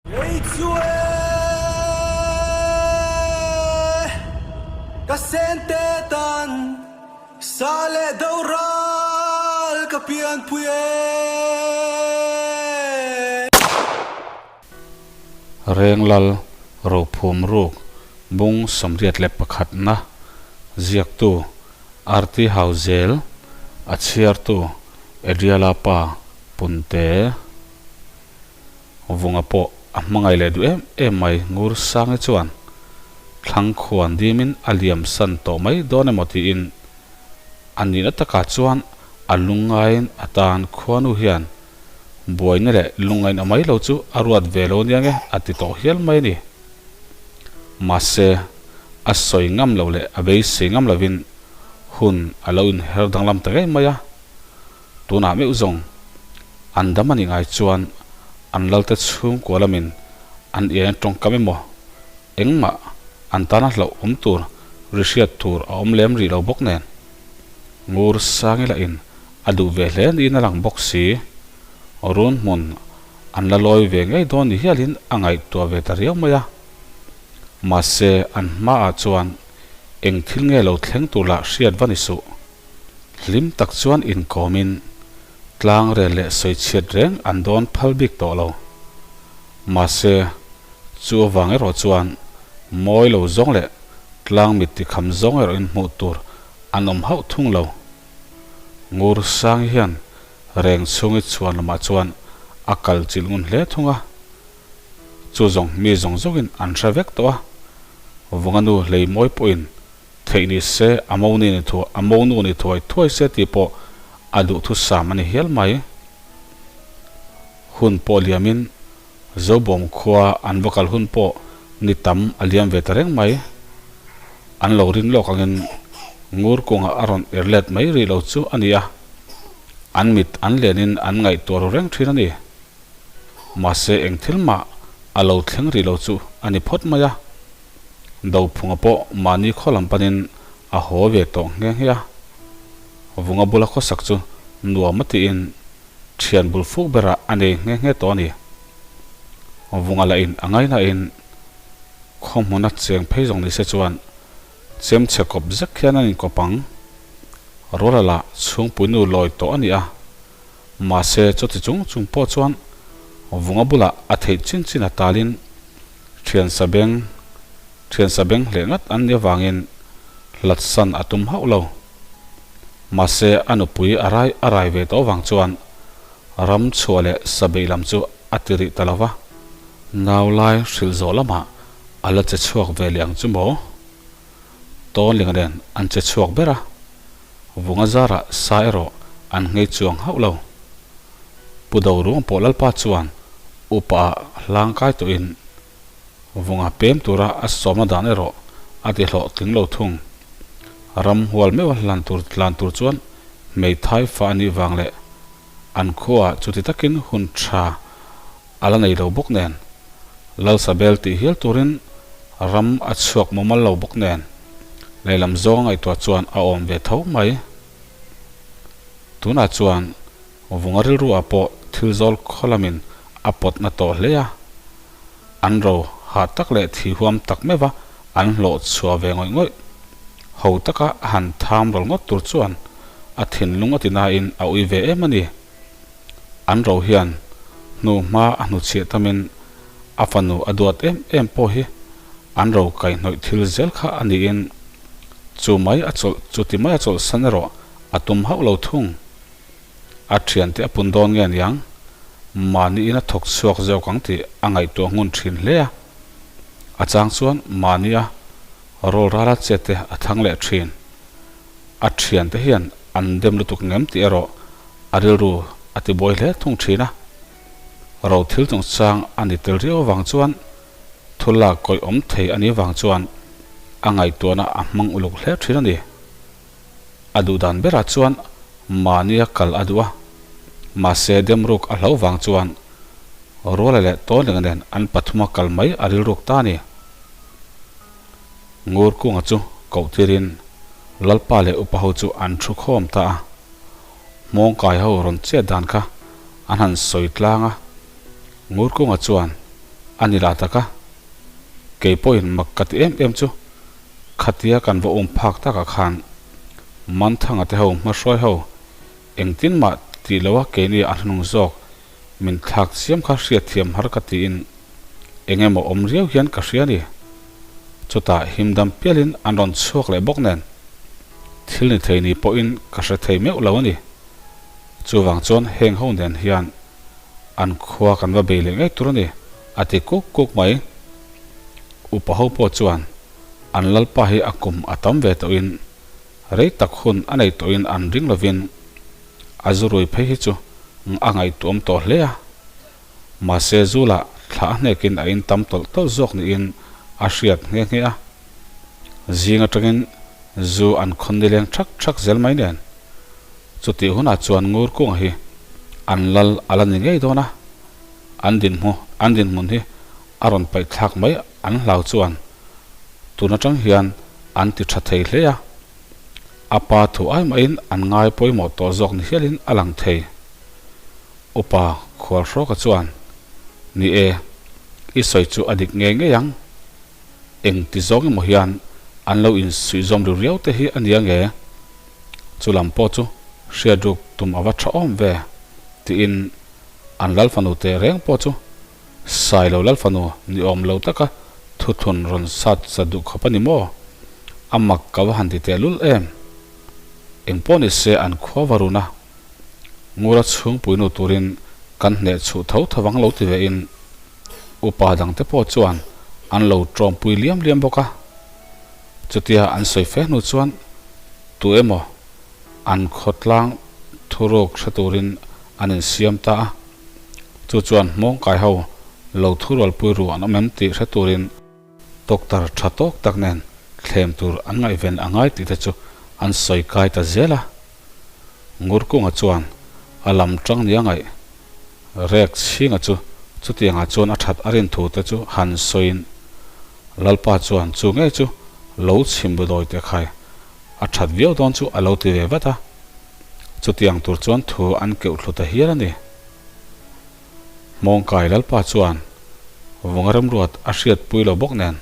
Lei chu e, ka sente tan sa leh do ral ka pianpui e. Renglal Rophum Ruk Bung 81 na ziaktu Arti Hauzel a chhiartu Adriala pa Punte. Vunga pawh a hmangaih leh duh em em mai Ngur Sangi chuan thlang khuan dimin a liam san tawh mai dawn emaw tiin a nihna takah chuan a lungngaiin a tan khuanu hian buaina leh lungngaihna mai lo chu a ruat ve lo nia nge a ti tawh hial mai a ni. Mahse, a sawi ngam loh leh a beisei ngam lovin hun a lo inher danglam ta ngei mai a. Tunah meuh zawng an dam a nih ngai chuan an lalte chhungkua lamin an iai an tawngkam emaw engmah an tana hlauh awm tur ri hriat tur a awm lem rih lo bawk nen Ngur Sangi lahin a duh ve hle niin a lang bawk si. Run hmun an la lawi ve ngei dawn ni hialin a ngaihtuah ve ta riau mai a. Mahse an hmaah chuan eng thil nge lo thleng tur lah hriat va ni suh. Hlim tak chuan inkawmin tlang rel leh sawichhiat reng an dawn phal bik tawh lo. Mahse, chu avang erawh chuan mawi lo zawng leh tlang mit tikham zawng erawhin hmuh tur an awm hauh thung lo. Ngur sang hian reng chhungi chhuan lamah chuan a kal chilh ngun hle thung a. Chu zawng mi zawng zawngin an hre vek tawh a. Vunganu hleimawi pawhin Theih ni se, a mo ni ni thuai, a mo nu ni thuai thuai se tih pawh a duhthusam a ni hial mai. Hun pawh liamin Zobawm khua an va kal hun pawh ni tam a liam ve ta reng mai. An lo rin lawk angin ngur kungah a rawn er let mai rih lo chu a ni a, an mit an lenin an ngaihtuah ru reng thin a ni. Mahse eng thil mah a lo thleng rih lo chu a ni phawt mai a. Dophunga pawh mahni khaw lam panin a haw ve tawh nghe nghe a. Vunga bula khawsak chu nuam a tiin thian bul fuk berah a nei nghe nghe tawh a ni. Vunga lah in a ngaihnahin khaw hmuna cheng phei zawng ni se chuan chem chhe kawp zek hian an inkawp ang. Ruala lah chhungpui nu lawi tawh a ni a. Mahse chuti chung chung pawh chuan Vunga bulah a theih chin chin a talin Thian sabeng, thian sabeng hleh ngat an nih avangin hlatsan a tum hauh lo. Mahse a nupui a rai a rai ve tawh avang chuan ram chhuah leh sabeih lam chu a ti rih ta lo va. Nau lai hrilh zawh lamah a la che chhuak ve leh ang chu maw? Tawnlinga nen an che chhuak ber a, Vunga zarah sa erawh an nghei chuang hauh lo. Pu Doruang pawh Lalpa chuan upa ah hlang kai tawhin Vunga pem tura a sawmna dan erawh a ti hlawhtling lo thung. Ram hual meuha hlan tur tlan tur chuan hmeithai fa a nih vang leh an khuaah chuti takin hun tha a la nei lo bawk nen Lalsabel tih hial turin ram a chhuak mumal lo bawk nen lehlam zawng ngaihtuah chuan a awm ve tho mai. Tunah chuan Vunga rilru ah pawh thil zawl khaw lamin a pawt na tawh hle a, an ro hah tak leh thi huam tak meuh va an hlawh chhuah ve ngawih ngawih. Ho taka a han tham rawl ngawt tur chuan a thinlung a ti nain a ui ve em a ni. An ro hian hnu hma a hnuchhiah tamin a fanu a duat em em pawh hi an ro kaihhnawih thil zel kha a niin chu mai a chawlh chuti mai a chawlhsan erawh a tum hauh lo thung. A thiante a pun dawn nge aniang? Mahniin a thawk chhuak zawk ang tih a ngaihtuah ngun thin hle a. A chang chuan mahnia rawl rala che te a thlang leh thin. A thiante hian an dem lutuk ngem tih erawh a rilru a ti buai hle thung thin a. Ro thil chungchang a ni tel riau avang chuan thu lak kawih awm thei a nih vang chuan a ngaihtuahna a hmang uluk hle thin a ni. A duh dan berah chuan mahnia kal a duh a, mahse Demruk a hlo vang chuan Ruala leh Tawnlinga nen an pathuma kal mai a rilruk ta a ni. Ngur Kunga chu koh tirin Lalpa leh upa ho chu an thu khawm ta a, Hmawngkai ho rawn chet dan kha an han sawi tlang a, Ngur Kunga chuan. A ni lah tak a, kei pawhin mak ka ti em em chu khatia kan va um phak takah khan Manthanga te ho hmahruai ho engtin mah tih loha keini a hnung zawk min thlak chiam kha hriatthiam har ka tiin eng emaw awm riau hian ka hria a ni. Chutah himdam pialin an rawn chhuak leh bawk nen thil ni thei ni pawhin ka hre thei meuh lo a ni. Chuvang chuan heng ho nen hian an khua kan va bei leh ngei tur a ni, a ti kuk kuk mai. Upa ho pawh chuan an lalpa hi a kum a tam ve tawhin rei tak hun a nei tawhin an ring lovin a zu rui phei hi chu a ngaihtuam tawh hle a. Mahse zu lah thla a hnekin a in tam tawlh tawlh zawk niin a hriat nghe nghe a. Zing atangin zu an khawn nileng thak thak zel mai nen. Chutih hunah chuan ngur kunga hi an lal a la ni ngei dawn a, an dinhmu an dinhmun hi a rawn paih thlak mai an hlau chuan tun atang hian an ti tha thei hle a, a pa thu ai mahin an ngai pawimawh tawh zawk ni hialin a lang thei. Upa Khualhrawka chuan, Ni e, i sawi chu a dik ngei ngei ang. Eng ti zawng emaw hian an lo insuihzawm ru riau te hi a nia nge? Chu lam pawh chu hriat ruk tum a va tha awm ve, tiin an lalfanu teh reng pawh chu Sailo lalfanu ni awm lo taka thuthlun rawn sat za duh khawp a ni maw? A mak ka va han ti teh lul em! Eng pawh ni se an khua va run a, Ngura chhungpuinu turin kan hneh chhuh tho tho vang lo ti ve in upa dangte pawh chuan an lo tawmpui liam liam bawk a. Chutia an sawi fe hnu chuan tu emaw an khawtlang thuruk hre turin an insiam ta a, chu chuan hmawngkai ho lo thurualpui ru an awm em tih hre turin doctor tha tawk tak nen thlem tur an ngaihven a ngai tih te chu an sawi kai ta zel a. Ngurkunga chuan a lam tang nia ngaih Rek chhinga chu chutiangah chuan a that a rin thu te chu han sawiin Lalpa chuan chu ngei chu lo chhim bu dawi teh khai a that viau dawn chu a lo ti ve vat a, chutiang tur chuan thu an keuh thlu ta hial a ni. Hmawngkai Lalpa chuan vunga remruat a hriat pui lo bawk nen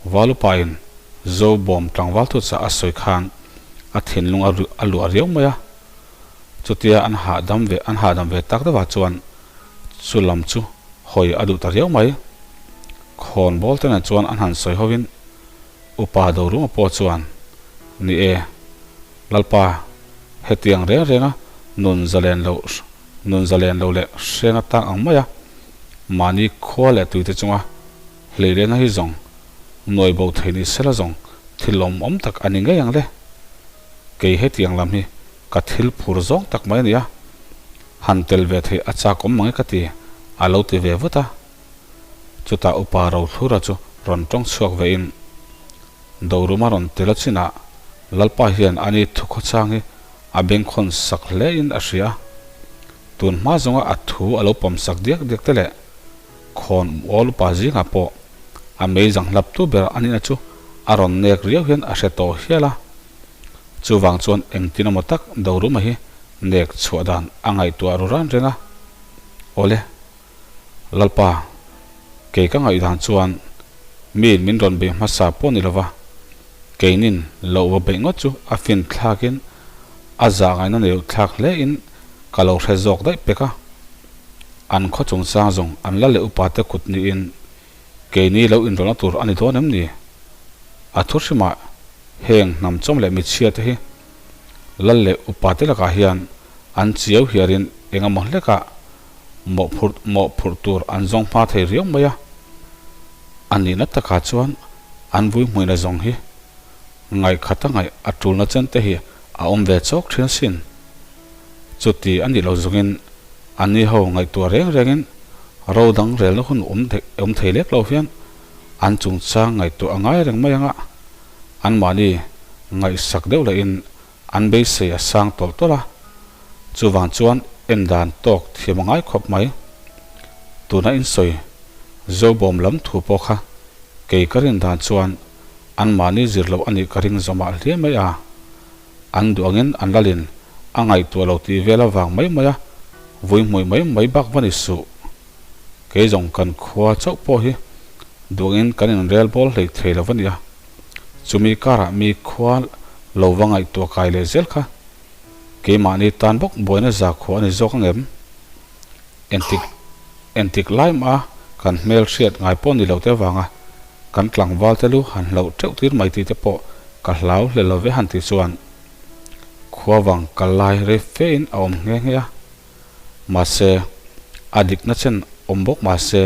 Valupain Zo bawm tlangval thuchah a sawi khan a thinlung a luah riau mai a. Chutia an hahdam ve an hahdam ve tak deuhah chuan chu lam chu hawi a duh ta riau mai. Khawn bawl te nen chuan an han sawi hovin Upa Dorunga pawh chuan, Ni e, Lalpa, hetiang reng renga nun zalen loh nun zalen lo leh hrenga tang ang maia mahni khua leh tuite chunga hleilehna hi zawng nuai bo thei ni sela zawng thil lawmawm tak a ni ngei ang le. Kei hetiang lam hi ka thil phur zawng tak mai a ni a, han tel ve theih a chak awm mang e ka ti, a lo ti ve vut a. Chutah upa Rothlura chu rawn tawng chhuak ve in, Doruma rawn tel a chinah Lalpa hian ani thukhawchang hi a bengkhawn sak hle in a hria a, tun hma zawnga a thu a lo pawm sak diak diak te leh khawn um awl upa zingah pawh a meizang hlap tu ber a nihna chu a rawn nek riau hian a hre tawh hial a. Chuvang chuan engtin emaw tak Doruma hi nek chhuah dan a ngaihtuah ru ran reng a. Awle, Lalpa, kei ka ngaihdan chuan miin min rawn bei hmasa pawh ni lova, keinin loh va beih ngawt chu a fin thlakin a zah ngaihna nei thlak hle in ka lo hre zawk daih pek a. An khaw chungchang zawng an la leh upa te kut niin keini lo inrawlhna tur a ni dawn em ni? A thu hrimah heng hnam chawm leh michhia te hi lal leh upa te lakah hian an chiau hiarin eng emaw hlekah mawhphurh mawhphurh tur an zawng hma thei riau mai a. A nihna takah chuan an vui hmuihna zawng hi ngaihkhat a ngaih a tulna chen te hi a awm ve chawk thin asin. Chuti a nih lo zawngin anni ho ngaihtuah reng rengin ro dang relna hun awm awm thei lek lo hian an chungchang ngaihtuah a ngai reng mai anga anmahni ngaihsak deuh lahin an beisei a sang tawlh tawlh a, chuvang chuan en dan tawk thiam a ngai khawp mai. Tuna insawi Zobawm lam thu pawh kha kei ka rin dan chuan anmahni zir loh a nih ka ring zawmah hle mai a. An duh angin an lalin a ngaihtuah lo tih vel avang mai mai a, vui hmui mai mai bak va ni suh. Kei zawng kan khua chauh pawh hi duangin kan inrel bawl hlei thei lo va nia. Chumi karah mi khua lo va ngaihtuah kai leh zel kha keimahni tan bawk buaina zakhua a ni zawk angem? Entik entik lai mah a kan hmel hriat ngai pawh ni lo te avanga kan tlangval te lu han hlauh teuh tir mai tih te pawh ka hlau hle lo ve han tih chuan khuavang kal lai rei fe in a awm nghe nghe a. Mahse a dikna chen awm bawk mahse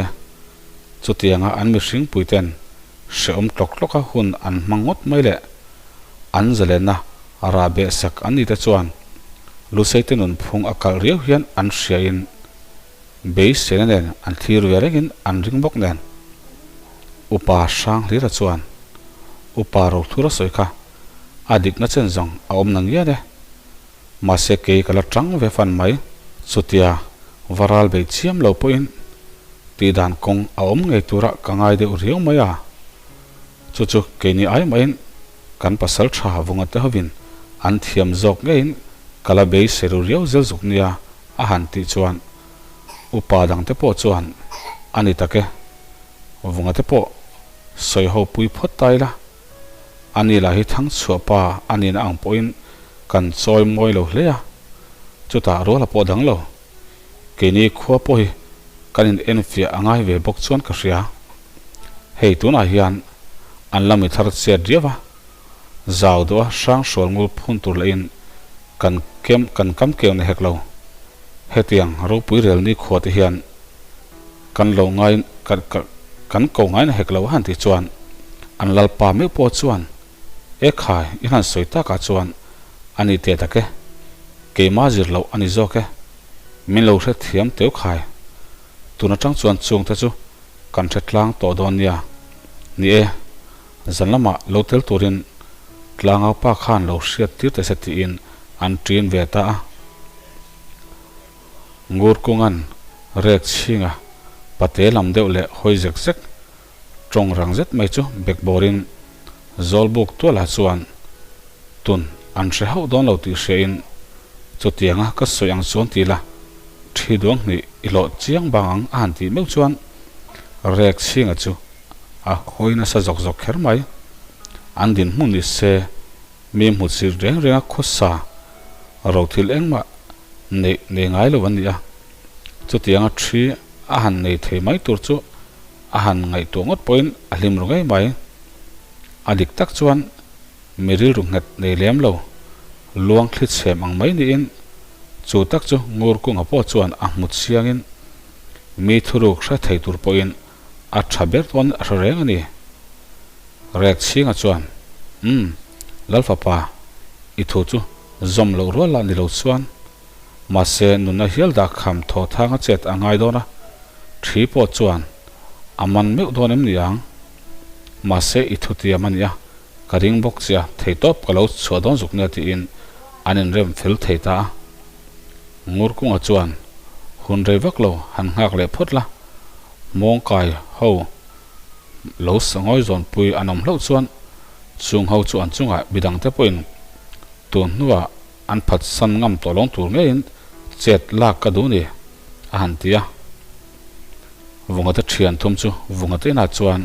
chutianga an mihring puiten hrehawm tlawk tlawka hun an hmang ngawt mai leh an zalenna rah behsak an ni te chuan Luseite nunphung a kalh riau hian an hriain beiseina nen an thlir ve rengin an ring bawk nen. Upa Hranghlira chuan Upa Rothura sawi kha a dikna chen zawng a awm na ngial e. Mahse kei ka la tang ve fan mai. Chutia va ral bei chiam lo pawhin tihdan kawng a awm ngei tura ka ngai deuh riau mai a. Chu chu keini ai mahin kan pasal tha vunga te hovin an thiam zawk ngeiin ka la beisei ru riau zel zuk nia a han tih chuan upa dangte pawh chuan a ni tak e, vunga te pawh sawi ho pui phawt ta ila, ani lah hi thangchhuah pa a nihna ang pawhin kan chawi mawi lo hle a, chutah ruala pawh dang lo. Keini khua pawh hi kan in enfiah a ngai ve bawk chuan ka hria. Hei tunah hian an la mi thar chet riau a, zau deuh a hrang hrual ngul phun tur leh in kan kem kan kam keu na hek lo. Hetiang ropui rel ni khua te hian kan lo ngai kan ko ngai na hek lo a han tih chuan an lalpa meuh pawh chuan E khai, i han sawi takah chuan a ni teh tak e, keimah zir loh a ni zawk e, min lo hre thiam teu khai. Tun atang chuan chungte chu kan hre tlang tawh dawn nia. Ni e, zan lamah lo tel turin tlangau pa khan lo hriat tir teh se tiin an ṭin ve ta a. Ngur kungan rek chhinga pate lam deuh leh hawi zek zek Tawng rang zet mai chu bekbawrin Zawlbuk tualah chuan tun an hre hauh dawn lo tih hriain chutianga ka sawi ang chuan ti la, thi duang hnih i hlawh chiang bang ang a han tih meuh chuan rek chhinga chu a hawi nasa zawk zawk kher mai. An dinhmun ni se mi hmuchhir reng renga khawsa rothil engmah neih nei ngai lo an ni a, chutianga thi a han nei thei mai tur chu A han ngaihtuah ngawt pawhin a hlim ru ngei mai. A dik tak chuan mi rilru nghet nei lem lo, luang thli chhem ang mai niin chu tak chu ngur kunga pawh chuan a hmu chiangin mi thuruk hre thei tur pawhin a tha ber dawn a hre reng a ni. Rek chhinga chuan, Umm, Lalfapa, i thu chu zawm loh rual lah ni lo chuan Mahse, nunna hial dah kham thaw thang a chet a ngai dawn a, thi pawh chuan a man meuh dawn em ni ang? Mahse, i thutiam a nia, ka ring bawk che a, theitawp ka lo chhuah dawn zuk nia tiin an inrem fel thei ta a. Ngurkunga chuan, Hun rei vak lo han nghak leh phawt la, mawngkai ho lo sangawi zawnpui an awm hlauh chuan chung ho chu an chungah midangte pawhin tun hnuah An phatsan ngam tawh lawng tur ngeiin chet lak ka duh ni, a han ti a. Vungate thian thum chu Vungate inah chuan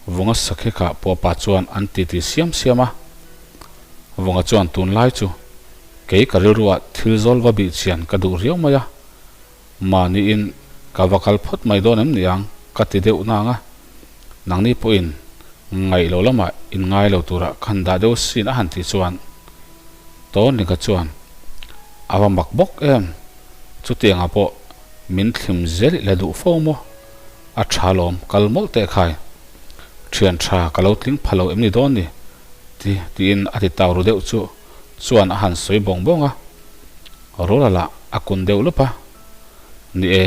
Vunga sakhi kha pawhpa chuan an titi siam siam a. Vunga chuan tunlai chu kei ka rilruah thil zawl va bih chian ka duh riau mai a, Mahniin ka va kal phawt mai dawn em ni ang ka ti deuh nang a, nangni pawhin ngaih lo lamah in ngai lo turah ka han dah deuh sin a han tih chuan Tawnlinga chuan a va mak bawk em, chutiangah pawh min thlim zel i la duh fo maw? A tha lawm kal mawlh teh khai, thian tha ka lo tling pha lo em ni dawn ni? ti tiin a ti tau ru deuh chu chuan a han sawi bawng bawng a. Rola lah a kun deuh lup a, Ni e,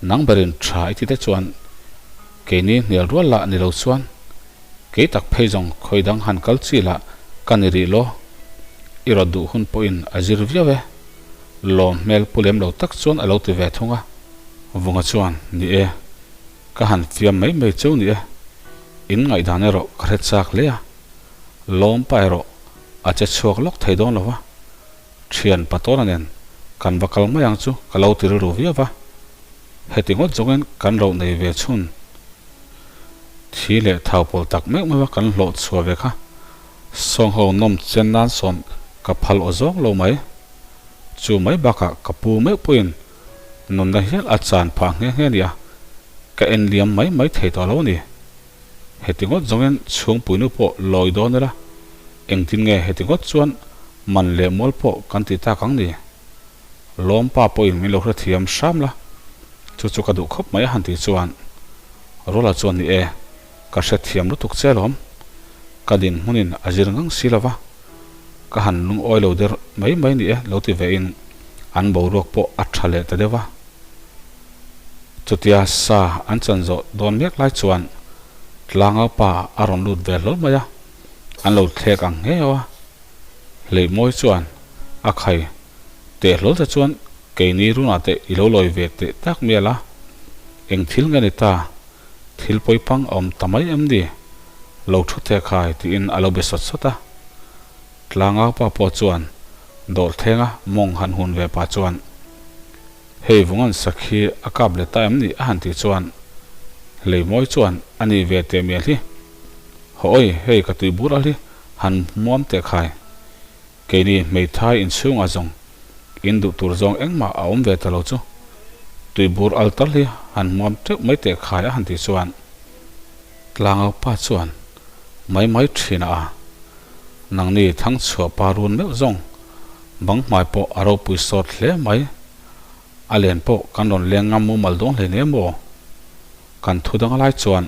nang berin tha i ti te chuan keini hnial rual lah ni lo chuan kei tak phei zawng khawi dang han kal chi lah ka ni rih law, i rawt duh hun pawhin a zir viau e, lawm hmel pu lem lo tak chuan a lo ti ve thung a. Vunga chuan, Ni e, ka han fiam mai mai cheu ni e, in ngaihdan erawh ka hre chak hle a, lawm pa erawh a che chhuak lawk thei dawn lo va, Thian Patawna nen kan va kal mai ang chu ka lo ti rilru viau va. Heti ngawt zawngin kan roh nei ve chhun. Thi leh thau pawl tak meuh meuh a kan hlawh chhuah ve kha. Sawng ho nawm chen nan sawn ka phal aw zawng lo mai. Chu mai bakah ka pu meuh pawhin nunna hial a chan phah nghe nghe nia, ka en liam mai mai thei tawh lo a ni. Heti ngawt zawngin chhungpuinu pawh lawi dawn ila, engtin nge heti ngawt chuan man leh mual pawh kan ti tak ang ni? Lawmpa pawhin min lo hrethiam hram la, chu chu ka duh khawp mai a han tih chuan Rola chuan ni e, ka hrethiam lutuk che alawm, ka dinhmunin a zir ngang si lova, ka han lungawi lo der mai mai ni e lo ti vein an boruak pawh a tha leh ta deuh a. Chutia sa an chan zawh dawn mek lai chuan tlangau pa a rawn lut ve hlawl mai a, an lo thlek ang ngei a. Hleihmawi chuan a khai teh hlawl te chuan keini runah te i lo lawi ve teh tak mial a, eng thil nge ni ta, thil pawi pang a awm ta mai em ni? Lo thu teh khai tiin a lo be sawt sawt a. Tlangau pa pawh chuan dawlthenga mawng han hun ve pah chuan, Hei vungan sak hi a kap leh ta em ni? a han tih chuan Hleimawi chuan a ni ve teh mial hi. Haw-awi, hei ka tui bur al hi han hmuam teh khai. Keini hmeithai inchhungah zawng in duh tur zawng engmah a awm ve ta lo chu. Tui bur al tal hi han hmuam teuh mai teh khai a han tih chuan Tlangau pa chuan mai mai thin a a. Nangni thangchhuah pa run meuh zawng bang hmai pawh a ropui sawt hle mai. A len pawh kan rawn leng ngam mumal dawn hle nia maw? Kan thu dang lai chuan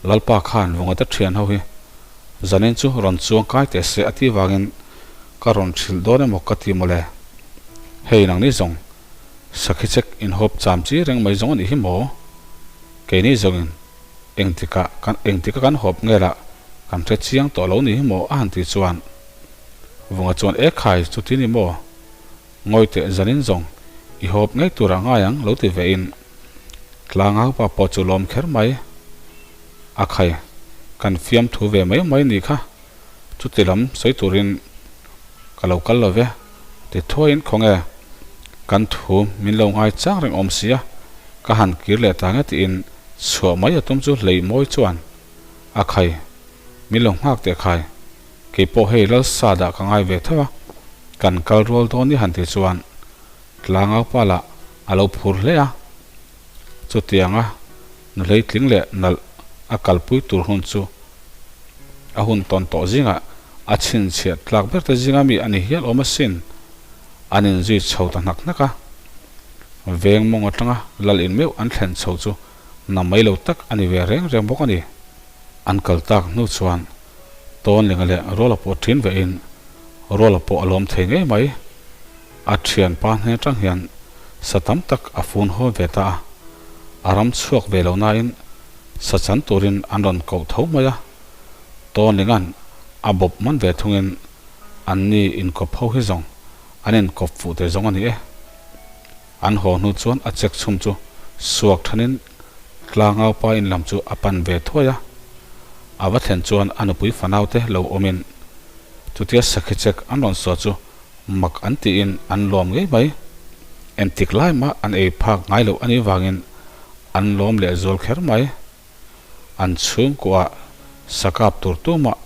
Lalpa khan Vungata thian ho hi zanin chu rawn chuang kai teh se a tih vangin ka rawn hrilh dawn emaw ka ti mawle. Hei nangni zawng sakhi chek inhawp cham chi reng mai zawng a nih hi maw? Keini zawngin engtikah kan engtika kan hawp nge lah kan hre chiang tawh lo ni hi maw a han tih chuan Vunga chuan e khai chuti ni maw? Ngawi teh zanin zawng i hawp ngei tur ah ngai ang lo ti ve in tlangau pa pawh chu lawm kher mai. A khai, kan fiam thu ve mai mai ni kha, chuti lam sawi turin ka lo kal lo ve ti thuaiin khawnge kan thu min lo ngai chang reng awm sia, ka han kir leh ta nge tiin chhuah mai a tum chu hlei mawi chuan a khai, min lo nghak teh khai. Kei pawh hei Lalsa dah ka ngai ve tho a, kan kal rual dawn ni han ti chuan tlangau pa lah a lo phur hle a. Chutianga nuhlei tling leh nalh a kalpui tur hun chu a hun tawn tawh zingah a chhinchhiah tlak ber te zinga mi a ni hial awm asin. An inzui chho ta hnak hnak a. Veng mawng atanga lal in meuh an thlen chho chu na mai lo tak a ni ve reng reng bawk a ni. An kal tak hnu chuan Tawnlinga leh Ruala pawh ṭhin vehin Ruala pawh a lawm thei ngei mai. A ṭhianpa hnen aṭang hian sa tam tak a fun haw ve ta a, a ram chhuak ve lo nain sa chan turin an rawn koh tho mai a. Tawnlinga'n a bawp man ve thungin anni inkawp ho hi zawng an inkawp fuh te zawng a ni e. An haw hnu chuan a chek chhum chu suak thanin tlangau pa in lam chu a pan ve thuai a. A va thlen chuan a nupui fanau te lo awmin chutia sakhi chek an rawn saw chu mak an tiin an lawm ngei mai. Entik lai mah an ei phak ngai loh anih vangin an lawm leh zual kher mai. An chhungkuah sakap tur tumah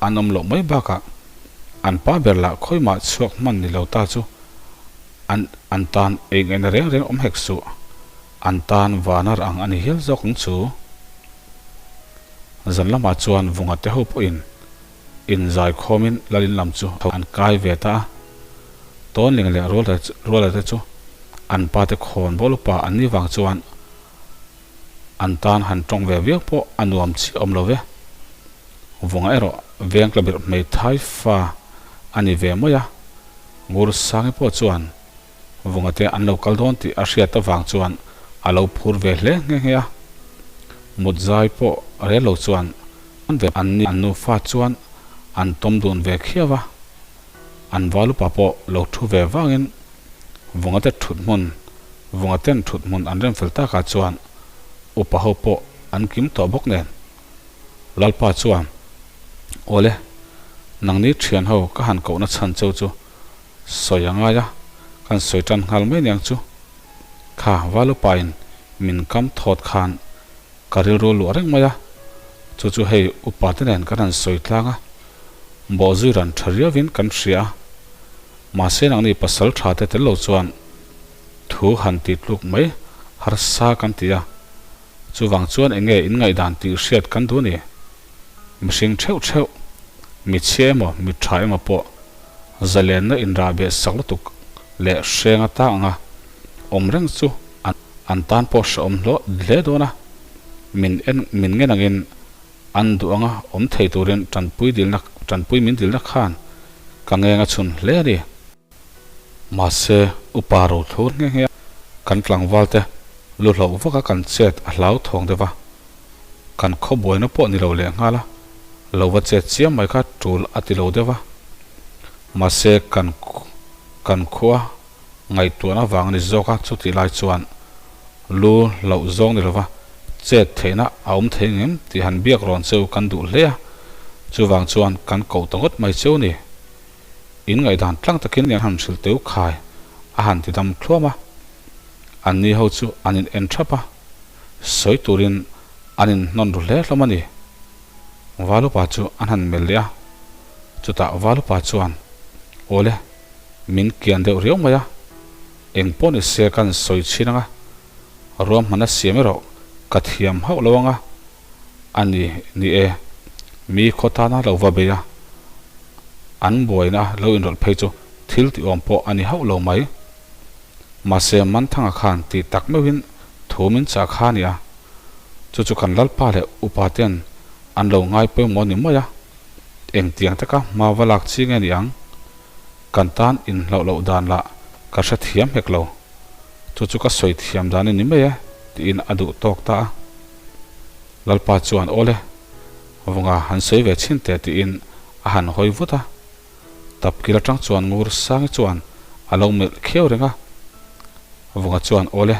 an awm loh mai bakah an pa ber lah khawimah chhuak hman ni lo ta chu An an tan ei ngaihna reng reng awm hek suh. An tan vanar ang a ni hial zawk ang chu. Zan lamah chuan vunga te ho pawhin inzai khawmin lalin lam chu an kai ve ta a. Tawnling leh Ruala te chu an pa te khawn bawl upa an nih vang chuan an tan han tawng ve viau pawh a nuam chiah awm lo ve. Vunga erawh Vengtlabirh hmeithai fa a ni ve mai a. Ngursangi pawh chuan Vunga te an lo kal dawn tih a hriat avang chuan a lo phur ve hle nghe nghe a. Mut zai pawh rel lo chuan an ni an nufa chuan an tawm dun ve khiau a. An valupa pawh lo thu ve vangin Vunga te thut hmun Vunga ten thut hmun an rem fel takah chuan upa ho pawh an kim tawh bawk nen. Lalpa chuan, Awle, nangni thian ho ka han kohna chhan cheu chu sawi a ngai a, kan sawi tan nghal mai niang chu. Kha, Valupain. min kam thawt khan ka rilru luah reng mai a, chu chu hei upa te nen kan han sawi tlang a, bawhzui ran tha riauvin kan hria a, mahse nangni pasal tha te tel lo chuan thu han ti tluk mai harsa kan ti a, chuvang chuan eng nge in ngaihdan tih hriat kan duh ni? Mihring theuh theuh, mi chhia emaw mi tha emaw pawh zalenna inrahbeh sak lutuk leh hreng ata anga awm reng chu an tan pawh hrehawm hlawh hle dawn a, min en min ngen angin an duh anga awm thei turin tanpui dilna tanpui min dilna khan ka ngeng a chhun hle a ni. Mahse, upa ro thlur nghe nghe a, kan tlangval te lu hloh vaka kan chet a hlau thawng deuh a, kan khaw buaina pawh ni lo leh nghal a, lo va chet chiam mai kha tul a ti lo deuh a. Mahse, kan kan khua ngaihtuahna vang a ni zawk a, chutih lai chuan lu hlauh zawng ni lova chet theihna a awm thei ngem tih han biak rawn cheu kan duh hle a, chuvang chuan kan koh ta ngawt mai cheu ni. In ngaihdan tlang takin an han hrilh teu khai a han ti dam thluam a, anni ho chu an in en thap a, sawi turin an in hnawn ru hle hlawm a ni. Valupa chu an han melh leh a, chutah Valupa chuan, Awle, min kian deuh riau mai a, eng pawh ni se kan sawi chhin ang a, ruahman a siam erawh ka thiam hauh lo ang a, a ni, ni e, mi khaw tana lo va bei a, an buaina lo inrawlh phei chu thil tih awm pawh a ni hauh lo mai. Mahse Manthanga khan tih tak meuhin thu min chah kha a ni a, chu chu kan Lalpa leh upa ten an lo ngai pawimawh ni mai a, engtiang taka hma va lak chi nge ni ang? Kan tan inhlauh loh dan lah ka hrethiam hek lo. Chu chu ka sawi thiam dan a ni mai e, tiin a duh tawk ta a. Lalpa chuan, Awle, vunga han sawi ve chhin teh tiin a han hawi vut a. Tapkil atang chuan Ngur Sangi chuan a lo melh khiau reng a. Vunga chuan, Awle,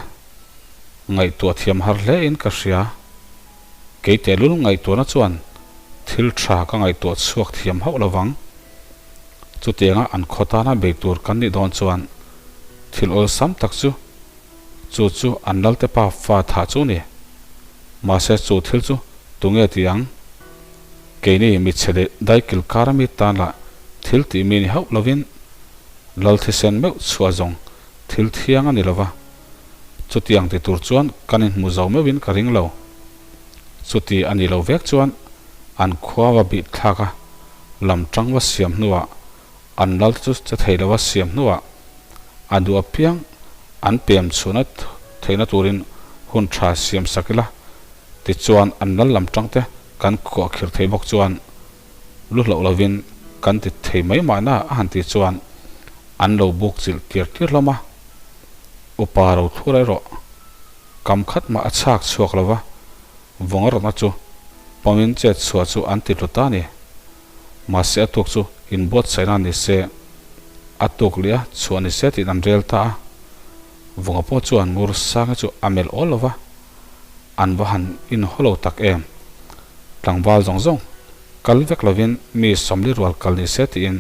ngaihtuah thiam har hle in ka hria. Kei tehlul ngaihtuahna chuan thil tha ka ngaihtuah chhuak thiam hauh lovang. Chutianga an khaw tana bei tur kan nih dawn chuan thil awlsam tak chu chu chu an lalte pa fa thah chu ni. Mahse chu thil chu tunge ti ang? Keini michhe leh daikil kar ami tan lah thil tih mi ni hauh lovin lal thisen meuh chhuah zawng thil thiang a ni lova. Chutiang ti tur chuan kan inhmu zo meuhin ka ring lo. Chuti a ni lo vek chuan an khua va bih thlak a, lam tang va siam hnuah an lal chu che thei lova siam hnuah a duh apiang an pem chhuahna theihna turin hun tha siam sak ila tichuan an lal lam tang te kan khuah khir thei bawk chuan lu hloh lovin kan ti thei mai mahna a han tih chuan an lo buk chilh tir tir hlawm a, upa ro thlur erawh Kam khat mah a chhak chhuak lo va, vawng a rawtna chu pawmin chet chhuah chu an ti tlu ta a ni. Mahse a tuk chu inbuatsaihna ni se, a tuk leh a chhuah ni se tiin an rel ta a. Vawnga pawh chuan ngur sang hi chu a melh awl lo va, an va han inhaw lo tak em. Tlangval zawng zawng kal vek lovin mi sawmli rual kal ni se tiin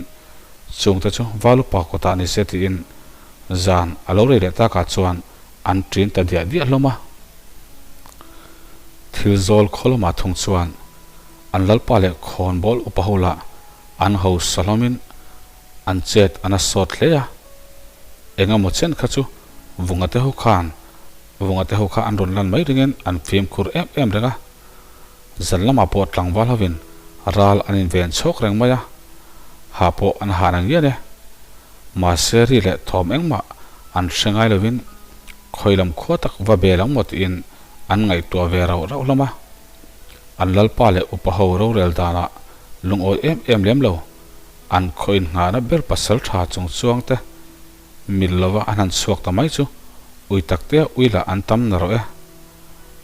chungte chu Valupa kawtah ni se tiin zan a lo rei leh takah chuan An ṭin ta diah diah hlawm a. Thil zawl khaw lamah thung chuan an lalpa leh khawnbawl upa ho lah an hausa hlawmin an chet an a sawt hle a. Eng emaw chen kha chu Vunga te ho khan Vunga te ho kha an rawn lan mai ringin an fimkhur em em reng a. Zan lamah pawh tlangval hovin ral an inven chhawk reng mai a, ha pawh an ha na ngial e. Mahse ri leh thawm engmah an hre ngai lovin khawi lam khua tak va bel ang maw tiin an ngaihtuah ve rauh rauh hlawm a. An lalpa leh upa ho rorel danah lungawi em em lem lo, an khaw inngahna ber pasal tha chung chuang te mil lova an han chhuak ta mai chu ui tak te ui lah an tam na rawh e.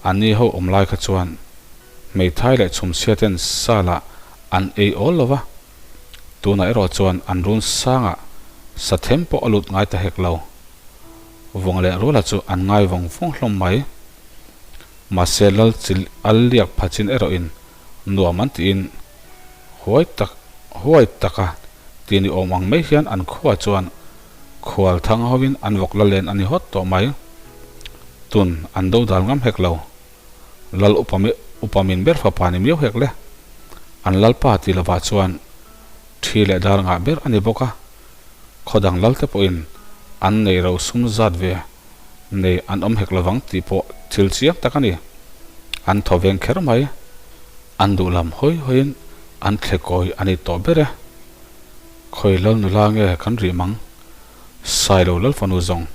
Anni ho awm lai kha chuan hmeithai leh chhumchhia ten sa lah an ei awl lova, Tunah erawh chuan an run sangah sathem pawh a lut ngai ta hek lo. Vawng leh Ruala chu an ngai vawng vawng hlawm mai. Mahse Lal chil al liak phachin erawhin nuam an tiin huai tak huai taka ti ni awm ang mai hian an khuaah chuan khual thang hovin an vawk la len a ni hawt tawh mai. Tun an do dal ngam hek lo. Lal upa upa min ber fapa ni miau hek le. An lalpa ti lovah chuan thi leh dar ngah ber a ni bawk a. Khaw dang lal te pawhin an nei ro sum zat ve nei an awm hek lovang tih pawh thil chiang tak a ni. An thaw veng kher mai. An duh lam hawi hawiin an thle kawi a ni tawh ber e. Khawi lal nula nge kan rih mang? Sailo lal fanu zawng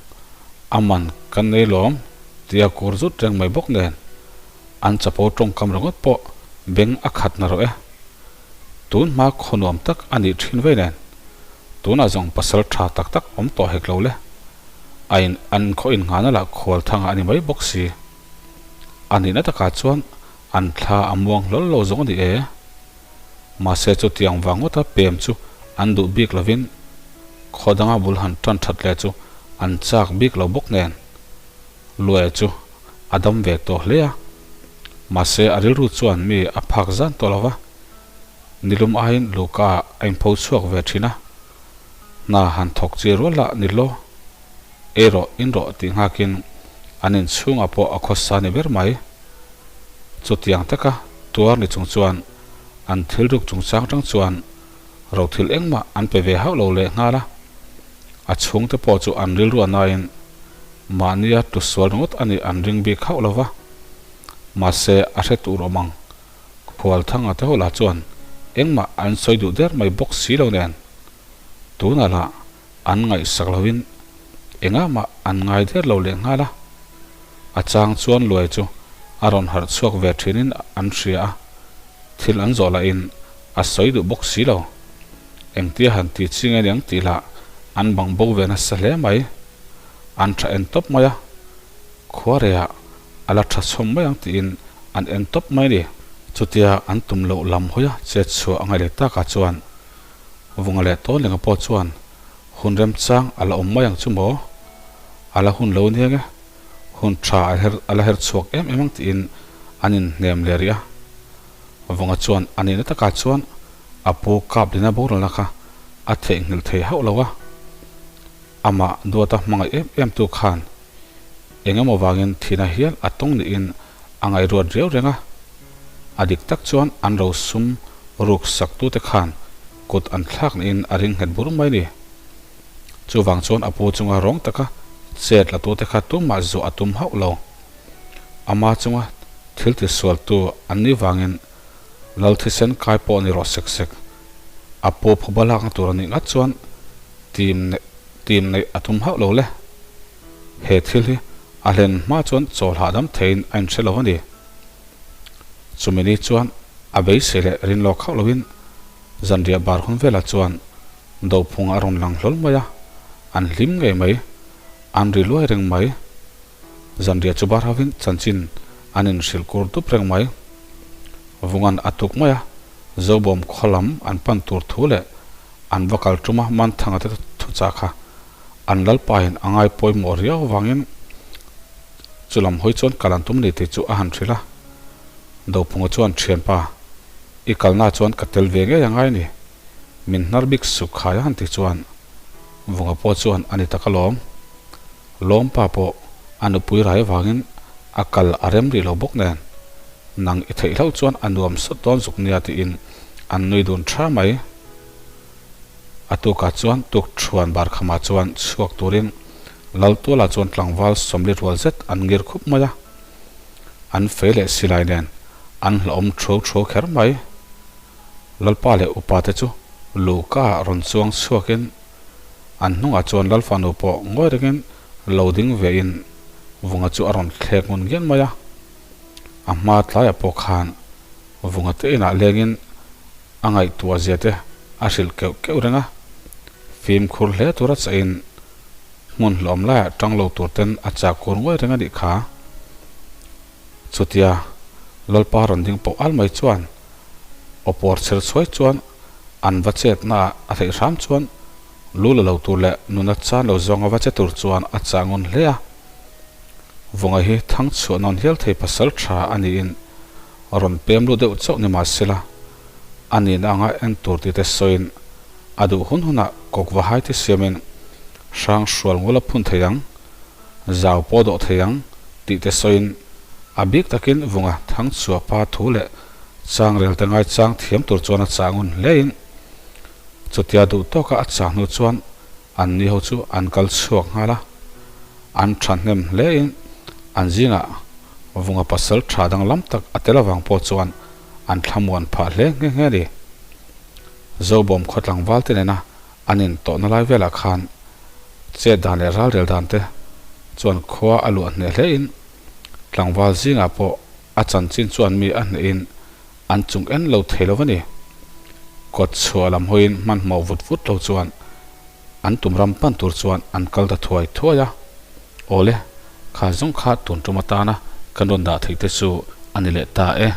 a man kan nei lawm tia kur zut reng mai bawk nen an chapo tawngkam ringawt pawh beng a khat na rawh e. Tun hma khaw nuam tak a nih thin vei nen tunah zawng pasal tha tak tak awm tawh hek lo le. A in an khaw innghahna lah khual thangah a ni mai bawk si. A nihna takah chuan an thla a muang hlawl lo zawng a ni e. Mahse chutiang vang ngawta pem chu an duh bik lovin khaw danga bul han tan that leh chu an chak bik lo bawk nen Luaia chu a dam ve tawh hle a. Mahse a rilru chuan mi a phak zan tawh lova, nilum aiin Luka a inpho chhuak ve thin a, hna han thawk chi rual lah ni law, ei rawh in rawh tih nghakin an inchhungah pawh a khawsa ni ber mai. Chutiang taka tuar ni chung chuan an thil ruk chungchang tang chuan ro thil engmah an pe ve hauh lo leh nghal a. A chhungte pawh chu an rilru a nain mahnia tu sual ringawt a nih an ring bik hauh lo va. Mahse a hre tur awm ang. Khualthanga te ho lah chuan engmah an sawi duh der mai bawk si lo nen. Tunah lah an ngaihsak loin engah mah an ngai der lo leh nghal a. A chang chuan luai chu a rawn harh chhuak ve thinin an hria a, thil an zawh lahin a sawi duh bawk si lo. Engtia han ti chi nge niang tih lah an bang bo ve nasa hle mai. An tha en tawp mai a, khuareiah a la tha chhawm mai ang tiin an en tawp mai a ni. Chutia an tum loh lam hawia chet chhuah a ngaih leh takah chuan Vunga leh Tawnlenga pawh chuan hun remchang a la awm mai ang chu maw? A la hun lo nia nge? Hun tha a her a la her chhuak em em ang tiin an inhnem leh rih a. Vunga chuan a nihna takah chuan a pu kap lina boralna kha a theihnghilh thei hauh lo a. Amah duata hmangaih em em tu khan eng emaw vangin thihna hial a tawng niin a ngaihruat riau reng a. A dik tak chuan an ro sum ruk sak tute khan kut an thlak niin a ring nghet bur mai ni. Chuvang chuan a pu chunga rawng taka chet la tute kha tumah zuah a tum hauh lo. Ama chunga thil tisualtu an nih vangin Lal thisen kai pawh ni rawh sek sek. A pu phuba lakna tur a nih ngat chuan tim tim neih a tum hauh lo le. He thil hi a hlen hma chuan chawl hahdam theiin a inhre lo a ni. Chumi ni chuan a beisei leh rin lawk hauh loin zanriah bar hun velah chuan dophung a rawn lang hlawl mai a, an hlim ngei mai, an ri luai reng mai. Zanriah chu bar hovin chanchin an inhrilh kur dup reng mai. Vungan a tuk mai a, Zobawm khaw lam an pan tur thu leh an va kal ṭuma Manthanga te thuchah kha an lalpain a ngai pawimawh riau vangin chu lam hawi chuan kal an tum ni tih chu a han hrilh a. Dophunga chuan, Thianpa, i kalna chuan ka tel ve ngei a ngai ni. Min hnar bik suk khai a han ti chuan Vunga pawh chuan a ni tak alawm. Lawmpa pawh a nupui rai vangin a kal a rem rih lo bawk nen, nang i theih hlauh chuan a nuam sawt dawn zuk nia tiin an nui dun tha mai. A tukah chuan tukṭhuan barkhamah chuan chhuak turin Laltuala chuan tlangval sawmli rual zet an ngir khup mai a, an fei leh silai nen an hlauhawm thuau thuau kher mai. Lalpa leh upa te chu luhka rawn chuang chhuakin an hnungah chuan Lalfanu pawh ngawi rengin lo ding vein Vunga chu a rawn thlek ngun ngian mai a. A hma tlaiah pawh khan Vunga te inah lengin a ngaihtuah zia te a hrilh keuh keuh reng a, fimkhur hle tura chahin hmun hlawm laiah tang lo tur ten a chak kur nguai reng a nih kha. Chutia Lalpa rawn ding pawh al mai chuan aw pawr chher chhuai chuan an va chetna ah a theih hram chuan lu la lo tur leh nuna chan lo zawnga va che tur chuan a chah ngun hle a. Vunga hi thang chhuah nawn hial thei pasal tha a niin rawn pem lut deuh chauh ni mahsela a nihna anga en tur tih te sawiin a duh hun hunah kawk va hai te siamin hrang hrual ngul a phun thei ang, zau pawh dawh thei ang Tih te sawiin a bik takin Vunga Thangchhuahpa thu leh changrel te ngaichang thiam tur chuan a chah ngun hlein chutia duh tawka a chah hnu chuan an ni ho chu an kal chhuak nghal a, an thahnem hlein an zingah Vunga pasal tha danglam tak a tel avang pawh chuan an thlamuan phah hle nghe nghe a ni. Zobawm khaw tlangval te nena an intawhna lai velah khan chet dan leh ralrel dan te chuan khua a luah hneh hlein tlangval zingah pawh a chanchin chuan mi a hnehin an chung en lo thei lo a ni. Kawt chhuah lam hawiin hmanhmawh vut vut lo chuan an tum ram pan tur chuan an kal ta thuai thuai a. Awle, kha zawng kha tun tum atana kan rawn dah theih te chu a ni leh ta e.